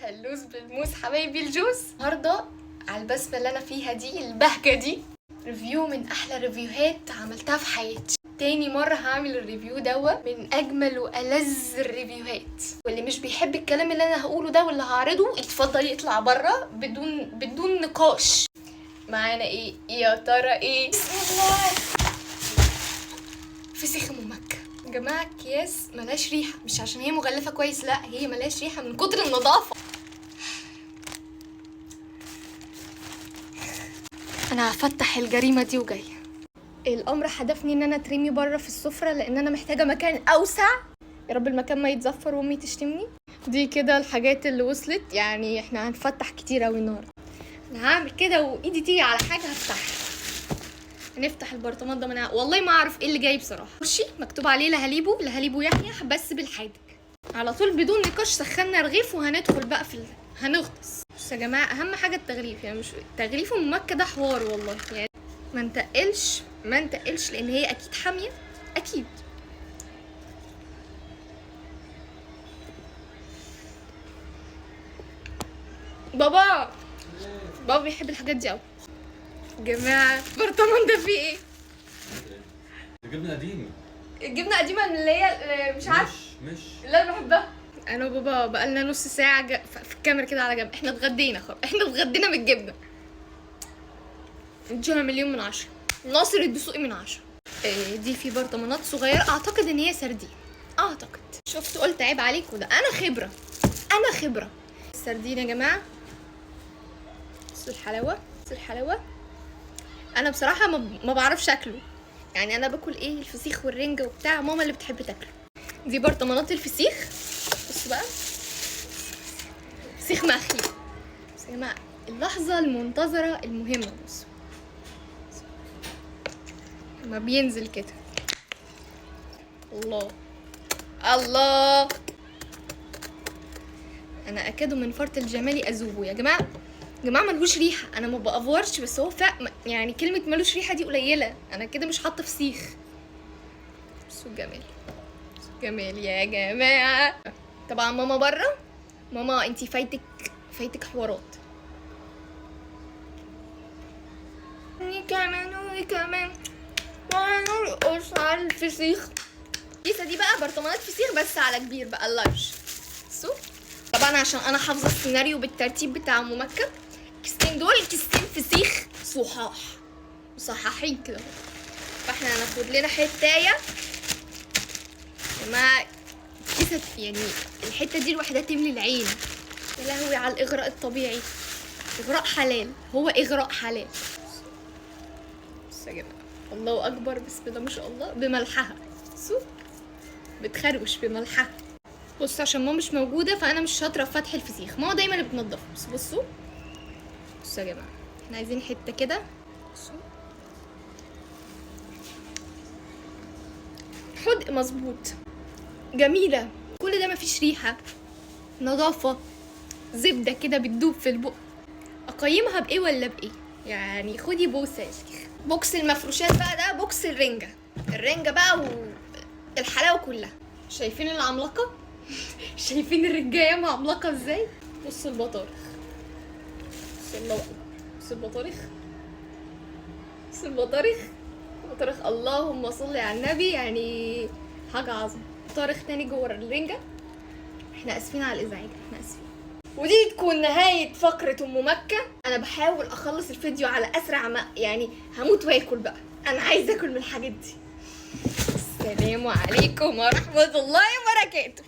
اللوز بالموز حبايبي الجوز. النهارده على البسمة اللي انا فيها دي، البهجة دي، review من احلى review هات عملتها في حياتي. تاني مرة هعمل ال review دوا من اجمل والذ ال review هات، واللي مش بيحب الكلام اللي انا هقوله ده واللي هعرضه يتفضل يطلع بره بدون نقاش. معانا ايه يا ترى؟ ايه؟ بسم الله. فسيخ ام مكة يا جماعة. اكياس ملهاش ريحة، مش عشان هي مغلفة كويس، لا هي ملهاش ريحة من كتر النظافة. انا هفتح الجريمة دي وجاية. الامر حدفني ان انا اترمي بره في السفرة لان انا محتاجة مكان اوسع. يا رب المكان ما يتزفر وامي تشتمني. دي كده الحاجات اللي وصلت، يعني احنا هنفتح كتير اوي النهارده. انا هعمل كده وايدي تيجي على حاجة هفتحها. هنفتح البرطمان ده، من والله ما اعرف ايه اللي جاي بصراحة. وشي مكتوب عليه لهاليبو، لهاليبو يحيى بس بالحادق على طول بدون نقاش. سخنا رغيف وهندخل بقى في هنغطس. بصوا يا جماعة، اهم حاجة التغليف، يعني مش تغليف ام مكة ده حوار والله، يعني ما نتقلش ما نتقلش لان هي اكيد حامية اكيد. بابا بابا بيحب الحاجات دي قوي. جماعة برطمان ده فيه ايه؟ الجبنة قديمة. الجبنة قديمة اللي هي مش عارفه، مش اللي انا بحبها. انا وبابا بقالنا نص ساعة في الكاميرا كده على جنب. احنا اتغدينا خلاص، احنا اتغدينا من الجبنة. اديها مليون من 10، ناصر الدسوقي من 10. دي في برطمانات صغيرة، اعتقد ان هي سردين، اعتقد. شفت قلت عيب عليكم، ده انا خبره، انا خبره. السردين يا جماعة، بصوا الحلاوة، بصوا الحلاوة. انا بصراحة ما بعرفش اكله، يعني انا باكل ايه؟ الفسيخ والرنجه وبتاع، ماما اللي بتحب تاكله. دي برطمانات الفسيخ، بصوا بقى فسيخ مخلي. بصوا يا جماعة اللحظة المنتظره المهمة، بصوا ما بينزل كده. الله الله، انا اكاد من فرط الجمال اذوبه يا جماعة. يا جماعة ملهوش ريحه، انا ما بافورش، بس هو يعني كلمة ملوش ريحه دي قليله، انا كده مش حاطه فسيخ. بصوا الجمال، بصوا الجمال يا جماعة. طبعا ماما بره، ماما انتي فايتك فايتك حوارات. كمان وكمان وهنرقص على الفسيخ. الكيسة دي بقى برطمانات فسيخ بس على كبير بقى، ال large. بصوا طبعا عشان انا حافظه السيناريو بالترتيب بتاع ام مكة. الكيستين دول كيستين فسيخ صحاح مصححين كده، فاحنا هناخد لنا حتايه يا جماعة. كيسه يعني الحتة دي لوحدها تملي العين. يا لهوي على الاغراء الطبيعي، اغراء حلال، هو اغراء حلال. بصوا يا جماعة الله اكبر، بسم الله ما شاء الله، بملحها. بصوا بتخروش بملحها. بصوا عشان ماما مش موجودة فانا مش شاطرة في فتح الفسيخ، ماما دايما اللي بتنضفه. بس بصوا بصوا يا جماعة احنا عايزين حتة كده. بصوا حدق مظبوط، جميلة، كل ده مفيش ريحه، نظافة، زبدة كده بتدوب في البق. اقيمها بايه ولا بايه؟ يعني خدي بوسه يا شيخ. box المفروشات بقى ده box الرنجه، الرنجه بقى والحلاوه كلها. شايفين العملاقة؟ شايفين الرنجايه مع عملاقة ازاي؟ بصوا البطارخ، بصوا الله اكبر، بصوا البطارخ، بصوا البطارخ، بطارخ، اللهم صل على النبي، يعني حاجة عظمه. بطارخ تاني جوه الرنجه. احنا اسفين على الازعاج، احنا اسفين. ودي تكون نهاية فقرة أم مكة. أنا بحاول أخلص الفيديو على أسرع ما، يعني هموت وآكل بقى، أنا عايزة آكل من الحاجات دي. السلام عليكم ورحمة الله وبركاته.